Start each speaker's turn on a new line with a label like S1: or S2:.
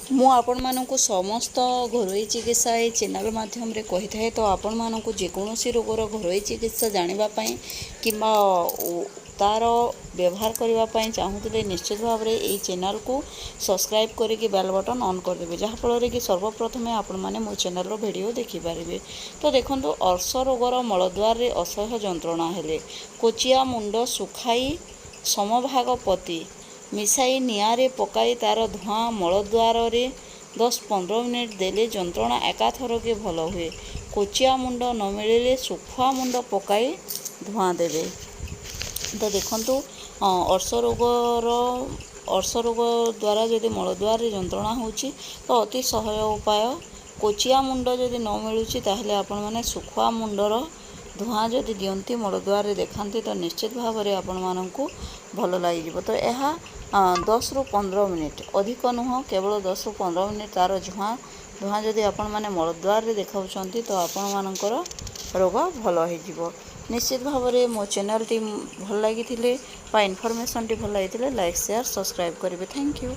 S1: ମୁଁ ଆପଣମାନଙ୍କୁ ସମସ୍ତ ଘରୋଇ ଚିକିତ୍ସା ଏଇ ଚ୍ୟାନେଲ୍ ମାଧ୍ୟମରେ କହିଥାଏ। ତ ଆପଣମାନଙ୍କୁ ଯେକୌଣସି ରୋଗର ଘରୋଇ ଚିକିତ୍ସା ଜାଣିବା ପାଇଁ କିମ୍ବା ତା'ର ବ୍ୟବହାର କରିବା ପାଇଁ ଚାହୁଁଥିଲେ, ନିଶ୍ଚିତ ଭାବରେ ଏଇ ଚ୍ୟାନେଲ୍କୁ ସବସ୍କ୍ରାଇବ୍ କରିକି ବେଲ୍ ବଟନ୍ ଅନ୍ କରିଦେବେ, ଯାହାଫଳରେ କି ସର୍ବପ୍ରଥମେ ଆପଣମାନେ ମୋ ଚ୍ୟାନେଲ୍ର ଭିଡ଼ିଓ ଦେଖିପାରିବେ। ତ ଦେଖନ୍ତୁ, ଅର୍ଶ ରୋଗର ମଳଦ୍ୱାରରେ ଅସହ୍ୟ ଯନ୍ତ୍ରଣା ହେଲେ କୋଚିଆ ମୁଣ୍ଡ ଶୁଖାଇ ସମଭାଗ ପତି ମିଶାଇ ନିଆଁରେ ପକାଇ ତା'ର ଧୂଆଁ ମଳଦ୍ୱାରରେ 10-15 ମିନିଟ୍ ଦେଲେ ଯନ୍ତ୍ରଣା ଏକାଥରକେ ଭଲ ହୁଏ। କୋଚିଆ ମୁଣ୍ଡ ନ ମିଳିଲେ ଶୁଖୁଆ ମୁଣ୍ଡ ପକାଇ ଧୂଆଁ ଦେବେ। ତ ଦେଖନ୍ତୁ, ଅର୍ଶ ରୋଗ ଦ୍ୱାରା ଯଦି ମଳଦ୍ୱାରରେ ଯନ୍ତ୍ରଣା ହେଉଛି, ତ ଅତି ସହଜ ଉପାୟ, କୋଚିଆ ମୁଣ୍ଡ ଯଦି ନ ମିଳୁଛି, ତାହେଲେ ଆପଣମାନେ ଶୁଖୁଆ ମୁଣ୍ଡର ଧୂଆଁ ଯଦି ଦିଅନ୍ତି, ମଳଦ୍ୱାରରେ ଦେଖାନ୍ତି, ତ ନିଶ୍ଚିତ ଭାବରେ ଆପଣମାନଙ୍କୁ ଭଲ ଲାଗିଯିବ। ତ ଏହା 10ରୁ 15 ମିନିଟ୍, ଅଧିକ ନୁହଁ, କେବଳ 10ରୁ 15 ମିନିଟ୍ ତା'ର ଧୂଆଁ ଯଦି ଆପଣମାନେ ମଳଦ୍ୱାରରେ ଦେଖାଉଛନ୍ତି, ତ ଆପଣମାନଙ୍କର ରୋଗ ଭଲ ହେଇଯିବ ନିଶ୍ଚିତ ଭାବରେ। ମୋ ଚ୍ୟାନେଲ୍ଟି ଭଲ ଲାଗିଥିଲେ ବା ଇନଫର୍ମେସନ୍ଟି ଭଲ ଲାଗିଥିଲେ, ଲାଇକ୍, ସେୟାର, ସବସ୍କ୍ରାଇବ୍ କରିବେ। Thank you.